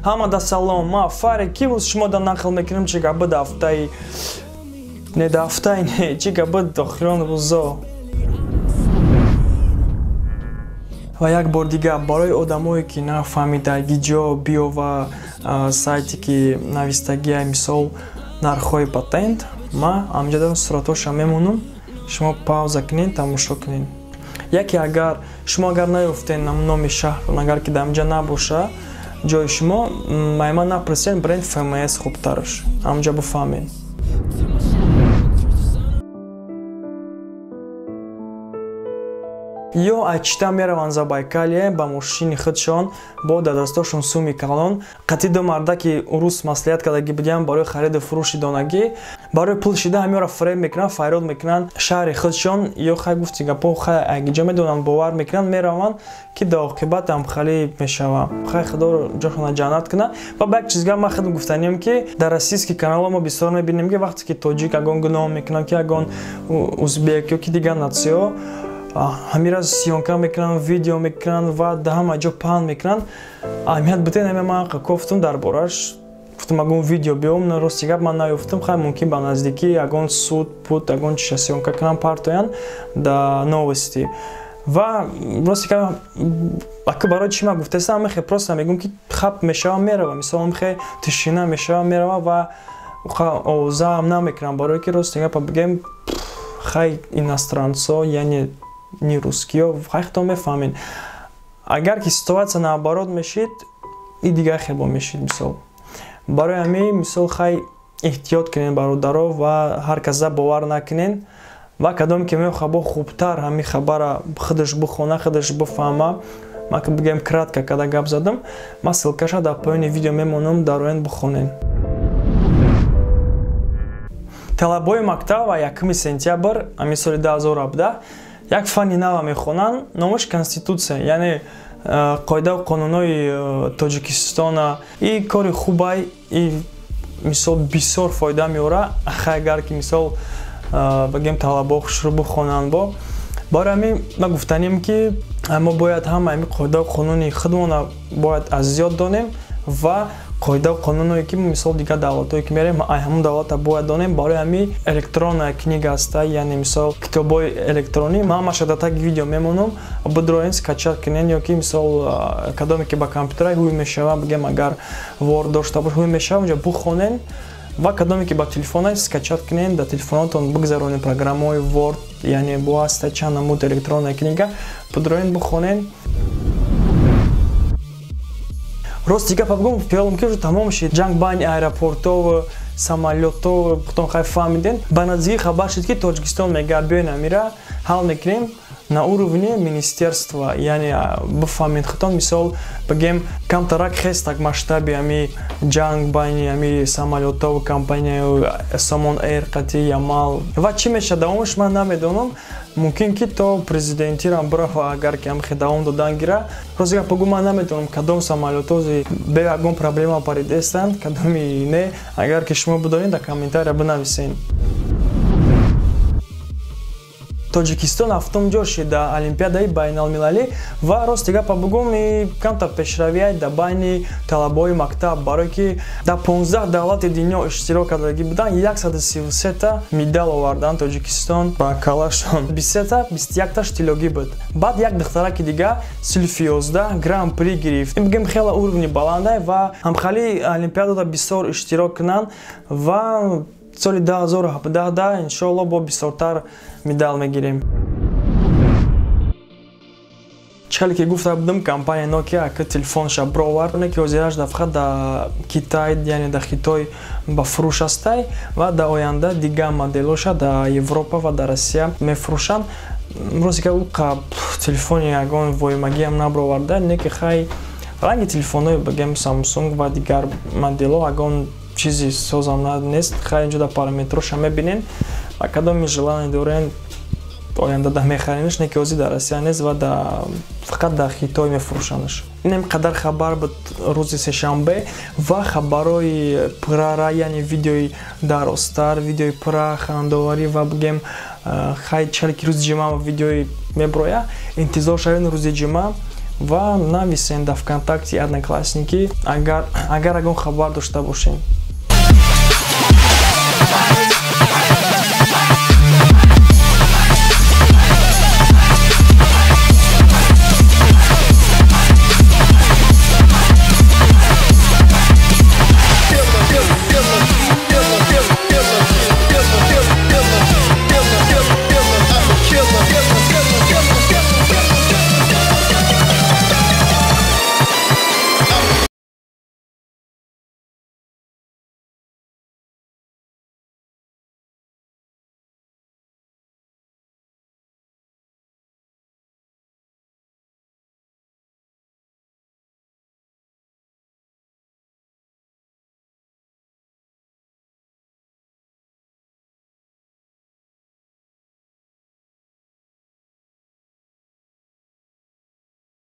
Ҳамада салом, ма Фаре, ки рӯз шумо да нақл мекунем чӣ гап буд ҳафтаи не да ҳафтаи не чӣ гап буд охирон рӯзо. Ва як бор дигар барои одамое ки нафаҳмидаги ҷо биё ва сайте ки навистагия мисол нархҳои патент, ма амҷада суратҳоша мемонам, шумо пауза кунед, тамошо кунед. Яке агар шумо агар наёфтен номи шаҳр, агар ки дар инҷа набоша ҷои шумо, майма напурсен, бренд ФМС хубтараш, амҷа бифаҳмед. Ё айчита мераванд Забайкалия ба мошини худшон бо дар дастошон суми калон, қатъи ду марда ки урус маслиҳат кардаги будиям барои хариду фурӯши донагӣ, барои пул шида ҳамёро фиреб мекунанд, файрод мекунанд шаҳри худшон. Ё хай гуфти гапо, хай агиҷо медонанд, бовар мекунанд, мераванд ки дар оқибат ҳам халӣ мешава. Хай худоро ҷошона ҷаннат кунад. Ва ба як чизга ман худам гуфтаниям ки дар российский каналҳо мо бисёр мебинем ки вақте ки тоҷик ягон гуноҳ мекунанд, ки ягон узбек ё ки дигар натсиҳо ҳамира съёмка мекунанд, видео мекунанд ва дар ҳама ҷо паҳн мекунанд. Аҳамият битен, ҳама ман кофтум дар бораш, гуфтум ягон видео биём, на рости гап ман наёфтум. Хай мумкин ба наздикӣ ягон суд буд, ягон чиша съёмка кунанд, партоянд да новости. Ва рости гап ака барои чӣ ман гуфтаистам, мехе просто мегӯм ки хап мешава мерава, мисол мехе тишина мешава мерава ва овозаам намекунам, барое ки рости гапа бигем, хай иностранцо, яъне не русскиё, хай худтон мефаҳмед. Агар ки ситуация наоборот мешид, и дигар хелбо мешид мисол. Барои ҳамин мисол хай эҳтиёт кунед бародаро ва ҳар каса бовар накунед ва кадоме ки мехоҳад бо хубтар ҳамин хабара худаш бихона, худаш бифаҳма, ман ки бигӯям кратко када гап задам, ман ссылкаша дар поёни видео мемонам, дароен бихонед. Талабои мактаб ва 1 сентябр ҳамин соли 2017 як фанни нава мехонанд, номаш Конститутсия, яъне қоидаву қонунҳои Тоҷикистона. И кори хубай, и мисол бисёр фоида меорад, хай агар ки мисол бигем талабо хушрӯ бихонанд бо. Барои ҳамин ман гуфтанем ки мо бояд ҳама ҳамин қоидаву қонуни худмона бояд аз зиёд донем ва қоидаву қонунҳое ки мисол дигар давлатҳое ки мерем, ай ҳамон давлата бояд донем. Барои ҳамин электронная книга аста, яъне мисол китобҳои электронӣ, ман ҳамаша дар таги видео мемонам, бидроен скачат кунен, ё ки мисол кадоме ки ба компютера ҳуй мешава, бигем агар Word дошта бош ҳуй мешава, онҷо бихонен, ва кадоме ки ба телефона скачат кунен, дар телефонотон бигзаронен программаҳои Word, яъне бо ҳаста чанд намуд электронная книга, бидроен бихонен. Рости гапа бигӯм, фиёлам ки уже тамом шид ҷанг байни аэропортову самолётову, худтон хай фаҳмиден. Ба наздикӣ хабар шид ки Тоҷикистон мегӯяд биёен амира ҳал мекунем на уровне министерства, яъне бифаҳмед худтон, мисол бигем камтарак хестак масштаби ами ҷанг байни ами самолётову компанияю Сомон Эйр қати Ямал ва чӣ мешавад давомаш ман намедонам. Мумкин ки то президентирам бирава, агар ки ҳамхе давом додан гира. Рости гап бигӯ, ман намедонам кадом самолётози бе ягон проблема паридестанд, кадоми не. Агар ки шумо бидонед, дар комментария бинависед. Тоҷикистон ҳафтум ҷо шид дар Олимпиадаи байналмилалӣ ва рости гапа бигӯм, и камтар пешравиай дар байни талабаҳои мактаб, барое ки дар 15 давлати дунё иштирок кардагӣ буданд, 133та медал оварданд Тоҷикистон ба калашон, 23та 21таш тиллогӣ буд. Баъд як духтараки дига силфи 11 гран-при гирифт. Ин бигем хеле уровни баландай ва ҳамхали олимпиадада бисёр иштирок кунанд ва соли 2017 иншоалло бо бисёртар медал мегирем. Чӣ ки гуфта будам, компания Nokia ака телефонша бировард, ки ҳозираш дар фақат дар Китай, яъне дар Хитой ба фурӯш ҳастай ва дар оянда дигар моделоша дар Европа ва дар Россия мефурӯшанд. Рости ка уқа телефони ягон воимагиам набироварда, не ки хай ранги телефонҳои бигем Samsung ва дигар моделҳо ягон чизи созам нест. Хай инҷо дар параметроша мебинен ва кадоми желание дорен оянда да мехаренаш, не ки ҳозир дар Россия нест ва фақат дар Хитой мефурӯшандаш. Инам қадар хабар буд рӯзи сешанбе ва хабарҳои пурра, яъне видеои дарозтар, видеои пурра хандоварӣ ва бигем хай чӣ ки рӯзи ҷумъа видеои меброя, интизор шавед рӯзи ҷумъа. Ва нависен дар ВКонтакте, Одноклассники, агар ягон хабар дошта бошем.